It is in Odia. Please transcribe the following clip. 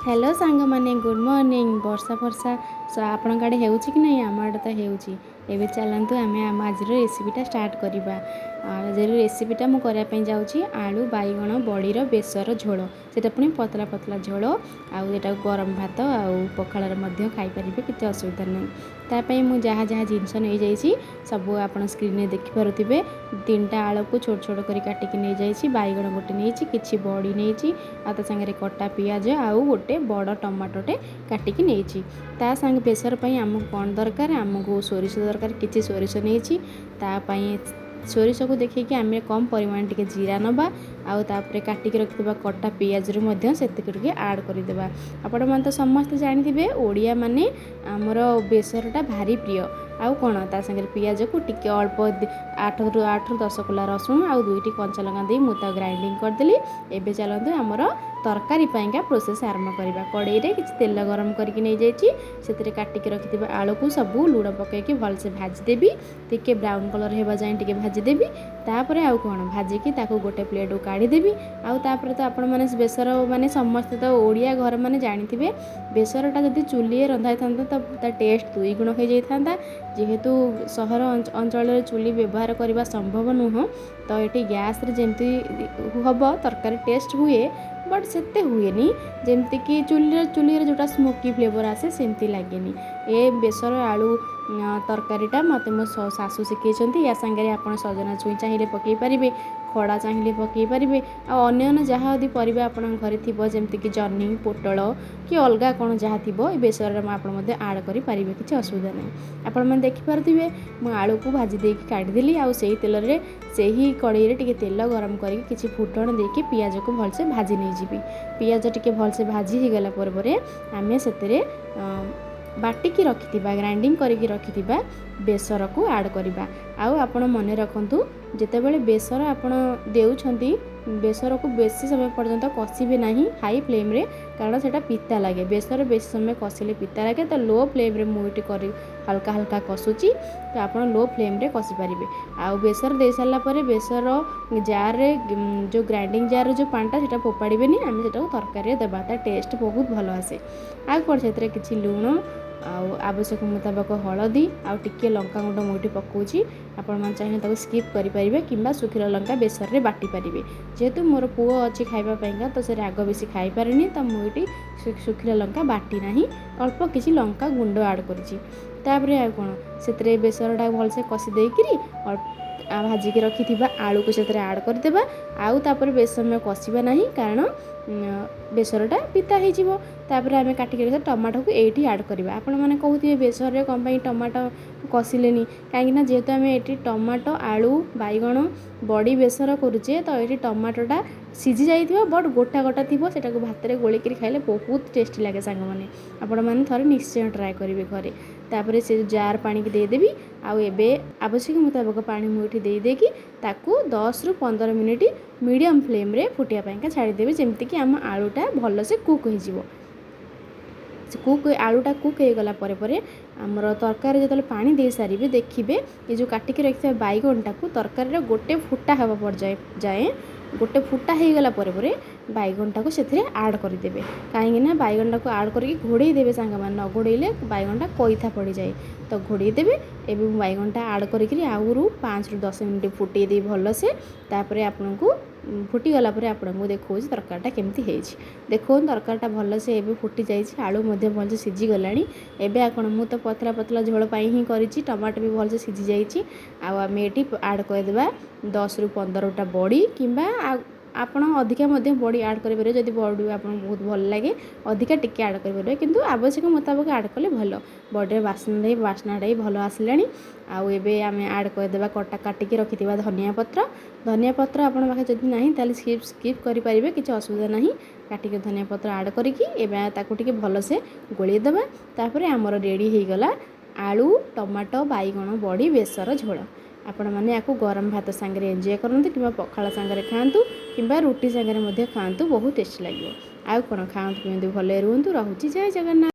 ହ୍ୟାଲୋ ସାଙ୍ଗମାନେ, ଗୁଡ଼୍ ମର୍ଣ୍ଣିଂ। ବର୍ଷା ଫର୍ଷା ଆପଣଙ୍କ ଆଡ଼େ ହେଉଛି କି ନାହିଁ? ଆମ ଆଡ଼େ ତ ହେଉଛି। ଏବେ ଚାଲନ୍ତୁ, ଆମେ ଆମ ଆଜିର ରେସିପିଟା ଷ୍ଟାର୍ଟ କରିବା। ଆଜିର ରେସିପିଟା ମୁଁ କରିବା ପାଇଁ ଯାଉଛି ଆଳୁ, ବାଇଗଣ, ବଡ଼ିର ବେସର ଝୋଳ। ସେଇଟା ପୁଣି ପତଳା ପତଳା ଝୋଳ। ଆଉ ଏଟାକୁ ଗରମ ଭାତ ଆଉ ପଖାଳରେ ମଧ୍ୟ ଖାଇପାରିବେ, କିଛି ଅସୁବିଧା ନାହିଁ। ତା ପାଇଁ ମୁଁ ଯାହା ଯାହା ଜିନିଷ ନେଇଯାଇଛି, ସବୁ ଆପଣ ସ୍କ୍ରିନ୍ରେ ଦେଖିପାରୁଥିବେ। ତିନିଟା ଆଳୁକୁ ଛୋଟ ଛୋଟ କରି କାଟିକି ନେଇଯାଇଛି, ବାଇଗଣ ଗୋଟେ ନେଇଛି, କିଛି ବଡ଼ି ନେଇଛି, ଆଉ ତା ସାଙ୍ଗରେ କଟା ପିଆଜ ଆଉ ଗୋଟେ ବଡ଼ ଟମାଟୋଟେ କାଟିକି ନେଇଛି। ତା ସାଙ୍ଗେ ବେସର ପାଇଁ ଆମକୁ କ'ଣ ଦରକାର? ଆମକୁ ସୋରିଷ ଦରକାର। କିଛି ସୋରିଷ ନେଇଛି। ତା ପାଇଁ ସୋରିଷକୁ ଦେଖିକି ଆମେ କମ୍ ପରିମାଣ ଟିକେ ଜିରା ନେବା ଆଉ ତାପରେ କାଟିକି ରଖିଥିବା କଟା ପିଆଜରୁ ମଧ୍ୟ ସେତିକି ଟିକେ ଆଡ଼୍ କରିଦେବା। ଆପଣମାନେ ତ ସମସ୍ତେ ଜାଣିଥିବେ, ଓଡ଼ିଆମାନେ ଆମର ବେସରଟା ଭାରି ପ୍ରିୟ। ଆଉ କ'ଣ, ତା ସାଙ୍ଗରେ ପିଆଜକୁ ଟିକେ ଅଳ୍ପ 8ରୁ 10 କୋଲା ରସୁଣ ଆଉ ଦୁଇଟି କଞ୍ଚା ଲଙ୍କା ଦେଇ ମୁଁ ତାକୁ ଗ୍ରାଇଣ୍ଡିଙ୍ଗ କରିଦେଲି। ଏବେ ଚାଲନ୍ତୁ, ଆମର ତରକାରୀ ପାଇଁକା ପ୍ରୋସେସ୍ ଆରମ୍ଭ କରିବା। କଡ଼େଇରେ କିଛି ତେଲ ଗରମ କରିକି ନେଇଯାଇଛି। ସେଥିରେ କାଟିକି ରଖିଥିବା ଆଳୁକୁ ସବୁ ଲୁଣ ପକାଇକି ଭଲସେ ଭାଜିଦେବି। ଟିକେ ବ୍ରାଉନ୍ କଲର୍ ହେବା ଯାଏଁ ଟିକେ ଭାଜିଦେବି। ତାପରେ ଆଉ କ'ଣ, ଭାଜିକି ତାକୁ ଗୋଟେ ପ୍ଲେଟ୍କୁ କାଢ଼ିଦେବି। ଆଉ ତାପରେ ତ ଆପଣମାନେ ବେସର ମାନେ ସମସ୍ତେ ତ ଓଡ଼ିଆ ଘର ମାନେ ଜାଣିଥିବେ, ବେସରଟା ଯଦି ଚୁଲିରେ ରନ୍ଧା ହେଇଥାନ୍ତା ତ ତା ଟେଷ୍ଟ ଦୁଇ ଗୁଣ ହେଇଯାଇଥାନ୍ତା। ଯେହେତୁ ସହର ଅଞ୍ଚଳରେ ଚୁଲି ବ୍ୟବହାର କରିବା ସମ୍ଭବ ନୁହଁ, ତ ଏଠି ଗ୍ୟାସ୍ରେ ଯେମିତି ହେବ ତରକାରୀ ଟେଷ୍ଟ ହୁଏ, ବଟ୍ ସେତେ ହୁଏନି ଯେମିତିକି ଚୁଲିରେ ଯେଉଁଟା ସ୍ମୋକି ଫ୍ଲେଭର୍ ଆସେ, ସେମିତି ଲାଗେନି। ଏ ବେସର ଆଳୁ ତରକାରୀଟା ମୋତେ ମୋ ଶାଶୁ ଶିଖେଇଛନ୍ତି। ୟା ସାଙ୍ଗରେ ଆପଣ ସଜନା ଛୁଇଁ ଚାହିଁଲେ ପକାଇ ପାରିବେ, ଖଡ଼ା ଚାହିଁଲେ ପକାଇ ପାରିବେ, ଆଉ ଅନ୍ୟାନ୍ୟ ଯାହା ଯଦି ପରିବା ଆପଣଙ୍କ ଘରେ ଥିବ, ଯେମିତିକି ଜହ୍ନି, ପୋଟଳ କି ଅଲଗା କ'ଣ ଯାହା ଥିବ, ଏ ବେସରରେ ଆପଣ ମଧ୍ୟ ଆଡ଼୍ କରିପାରିବେ, କିଛି ଅସୁବିଧା ନାହିଁ। ଆପଣମାନେ ଦେଖିପାରୁଥିବେ, ମୁଁ ଆଳୁକୁ ଭାଜି ଦେଇକି କାଢ଼ିଦେଲି। ଆଉ ସେଇ ତେଲରେ, ସେହି କଡ଼େଇରେ ଟିକେ ତେଲ ଗରମ କରିକି କିଛି ଫୁଟଣ ଦେଇକି ପିଆଜକୁ ଭଲସେ ଭାଜି ନେଇଯିବି। ପିଆଜ ଟିକେ ଭଲସେ ଭାଜି ହେଇଗଲା ପରେ ପରେ ଆମେ ସେଥିରେ ବାଟିକି ରଖିଥିବା, ଗ୍ରାଇଣ୍ଡିଙ୍ଗ କରିକି ରଖିଥିବା ବେସରକୁ ଆଡ଼୍ କରିବା। ଆଉ ଆପଣ ମନେ ରଖନ୍ତୁ, ଯେତେବେଳେ ବେସର ଆପଣ ଦେଉଛନ୍ତି, ବେସରକୁ ବେଶୀ ସମୟ ପର୍ଯ୍ୟନ୍ତ କଷିବେ ନାହିଁ ହାଇ ଫ୍ଲେମ୍ରେ, କାରଣ ସେଇଟା ପିତା ଲାଗେ। ବେସର ବେଶୀ ସମୟ କଷିଲେ ପିତା ଲାଗେ। ତ ଲୋ ଫ୍ଲେମ୍ରେ ମୁଁ ଏଠି କରି ହାଲକା ହାଲକା କଷୁଛି, ତ ଆପଣ ଲୋ ଫ୍ଲେମ୍ରେ କଷିପାରିବେ। ଆଉ ବେସର ଦେଇସାରିଲା ପରେ ବେସର ଜାର୍ରେ, ଯେଉଁ ଗ୍ରାଇଣ୍ଡିଙ୍ଗ ଜାର୍ର ଯେଉଁ ପାଣିଟା, ସେଇଟା ଫୋପାଡ଼ିବେନି। ଆମେ ସେଇଟାକୁ ତରକାରୀରେ ଦେବା, ତା ଟେଷ୍ଟ ବହୁତ ଭଲ ଆସେ। ଆଉ କ'ଣ, ସେଥିରେ କିଛି ଲୁଣ ଆଉ ଆବଶ୍ୟକ ମୁତାବକ ହଳଦୀ ଆଉ ଟିକିଏ ଲଙ୍କା ଗୁଣ୍ଡ ମୁଁ ଏଠି ପକାଉଛି। ଆପଣମାନେ ଚାହିଁଲେ ତାକୁ ସ୍କିପ୍ କରିପାରିବେ କିମ୍ବା ଶୁଖିଲା ଲଙ୍କା ବେସରରେ ବାଟି ପାରିବେ। ଯେହେତୁ ମୋର ପୁଅ ଅଛି ଖାଇବା ପାଇଁକା, ତ ସେ ରାଗ ବେଶୀ ଖାଇପାରେନି, ତ ମୁଁ ଏଠି ଶୁଖିଲା ଲଙ୍କା ବାଟି ନାହିଁ, ଅଳ୍ପ କିଛି ଲଙ୍କା ଗୁଣ୍ଡ ଆଡ଼୍ କରିଛି। ତାପରେ ଆଉ କ'ଣ, ସେଥିରେ ବେସରଟା ଭଲସେ କଷି ଦେଇକିରି ଅଳ୍ପ ଭାଜିକି ରଖିଥିବା ଆଳୁକୁ ସେଥିରେ ଆଡ଼୍ କରିଦେବା। ଆଉ ତାପରେ ବେଶୀ ସମୟ କଷିବା ନାହିଁ, କାରଣ ବେସରଟା ପିତା ହେଇଯିବ। ତାପରେ ଆମେ କାଟିକି ରଖିଥିବା ଟମାଟୋକୁ ଏଇଠି ଆଡ଼୍ କରିବା। ଆପଣମାନେ କହୁଥିବେ, ବେସରରେ କ'ଣ ପାଇଁ ଟମାଟୋ କଷିଲେନି? କାହିଁକିନା ଯେହେତୁ ଆମେ ଏଠି ଟମାଟୋ, ଆଳୁ, ବାଇଗଣ, ବଡ଼ି ବେସର କରୁଛେ, ତ ଏଠି ଟମାଟୋଟା ସିଝି ଯାଇଥିବ ବଟ୍ ଗୋଟା ଗୋଟା ଥିବ। ସେଇଟାକୁ ଭାତରେ ଗୋଳେଇକିରି ଖାଇଲେ ବହୁତ ଟେଷ୍ଟି ଲାଗେ। ସାଙ୍ଗମାନେ, ଆପଣମାନେ ଥରେ ନିଶ୍ଚୟ ଟ୍ରାଏ କରିବେ ଘରେ। ତାପରେ ସେ ଜାର୍ ପାଣିକି ଦେଇଦେବି। ଆଉ ଏବେ ଆବଶ୍ୟକ ମୁତାବକ ପାଣି ମୁଁ ଏଠି ଦେଇଦେଇକି ତାକୁ 10ରୁ 15 ମିନିଟ୍ ମିଡ଼ିୟମ୍ ଫ୍ଲେମ୍ରେ ଫୁଟିବା ପାଇଁକା ଛାଡ଼ିଦେବି, ଯେମିତିକି ଆମ ଆଳୁଟା ଭଲସେ କୁକ୍ ହେଇଯିବ। ସେ ଆଳୁଟା କୁକ୍ ହେଇଗଲା ପରେ ପରେ ଆମର ତରକାରୀ ଯେତେବେଳେ ପାଣି ଦେଇସାରିବେ, ଦେଖିବେ ଏ ଯେଉଁ କାଟିକି ରଖିଥିବା ବାଇଗଣଟାକୁ ତରକାରୀର ଗୋଟେ ଫୁଟା ହେବା ପର୍ଯ୍ୟାୟ ଯାଏଁ, ଗୋଟେ ଫୁଟା ହେଇଗଲା ପରେ ପରେ ବାଇଗଣଟାକୁ ସେଥିରେ ଆଡ଼୍ କରିଦେବେ। କାହିଁକିନା ବାଇଗଣଟାକୁ ଆଡ଼୍ କରିକି ଘୋଡ଼େଇ ଦେବେ ସାଙ୍ଗମାନେ, ନ ଘୋଡ଼େଇଲେ ବାଇଗଣଟା କଇଥା ପଡ଼ିଯାଏ, ତ ଘୋଡ଼େଇ ଦେବେ। ଏବେ ମୁଁ ବାଇଗଣଟା ଆଡ଼୍ କରିକିରି ଆହୁରି 5ରୁ 10 ମିନିଟ୍ ଫୁଟେଇ ଦେଇ ଭଲସେ, ତାପରେ ଆପଣଙ୍କୁ ଫୁଟିଗଲା ପରେ ଆପଣଙ୍କୁ ଦେଖାଉଛି ତରକାରୀଟା କେମିତି ହେଇଛି। ଦେଖନ୍ତୁ, ତରକାରୀଟା ଭଲସେ ଏବେ ଫୁଟି ଯାଇଛି, ଆଳୁ ମଧ୍ୟ ଭଲସେ ସିଝିଗଲାଣି। ଏବେ ଆଉ କ'ଣ, ମୁଁ ତ ପତଳା ପତଳା ଝୋଳ ପାଇଁ ହିଁ କରିଛି, ଟମାଟୋ ବି ଭଲସେ ସିଝି ଯାଇଛି। ଆଉ ଆମେ ଏଠି ଆଡ଼୍ କରିଦେବା 10ରୁ 15ଟା ବଡ଼ି, କିମ୍ବା ଆଉ ଆପଣ ଅଧିକା ମଧ୍ୟ ବଡ଼ି ଆଡ଼୍ କରିପାରିବେ। ଯଦି ବଡ଼ି ଆପଣଙ୍କୁ ବହୁତ ଭଲ ଲାଗେ, ଅଧିକା ଟିକେ ଆଡ଼୍ କରିପାରିବେ, କିନ୍ତୁ ଆବଶ୍ୟକ ମୁତାବକ ଆଡ଼୍ କଲେ ଭଲ। ବଡ଼ିର ବାସ୍ନାଟା ବି ଭଲ ଆସିଲାଣି। ଆଉ ଏବେ ଆମେ ଆଡ଼୍ କରିଦେବା କାଟିକି ରଖିଥିବା ଧନିଆ ପତ୍ର। ଧନିଆ ପତ୍ର ଆପଣଙ୍କ ପାଖରେ ଯଦି ନାହିଁ, ତାହେଲେ ସ୍କିପ୍ ସ୍କିପ୍ କରିପାରିବେ, କିଛି ଅସୁବିଧା ନାହିଁ। କାଟିକି ଧନିଆ ପତ୍ର ଆଡ଼୍ କରିକି ଏବେ ତାକୁ ଟିକେ ଭଲସେ ଗୋଳେଇ ଦେବା। ତାପରେ ଆମର ରେଡ଼ି ହେଇଗଲା ଆଳୁ, ଟମାଟୋ, ବାଇଗଣ, ବଡ଼ି ବେସର ଝୋଳ। ଆପଣମାନେ ୟାକୁ ଗରମ ଭାତ ସାଙ୍ଗରେ ଏନ୍ଜୟ କରନ୍ତୁ କିମ୍ବା ପଖାଳ ସାଙ୍ଗରେ ଖାଆନ୍ତୁ କିମ୍ବା ରୁଟି ସାଙ୍ଗରେ ମଧ୍ୟ ଖାଆନ୍ତୁ, ବହୁତ ଟେଷ୍ଟି ଲାଗିବ। ଆଉ କ'ଣ, ଖାଆନ୍ତୁ, ପିଅନ୍ତୁ, ଭଲରେ ରୁହନ୍ତୁ। ରହୁଛି, ଜୟ ଜଗନ୍ନାଥ।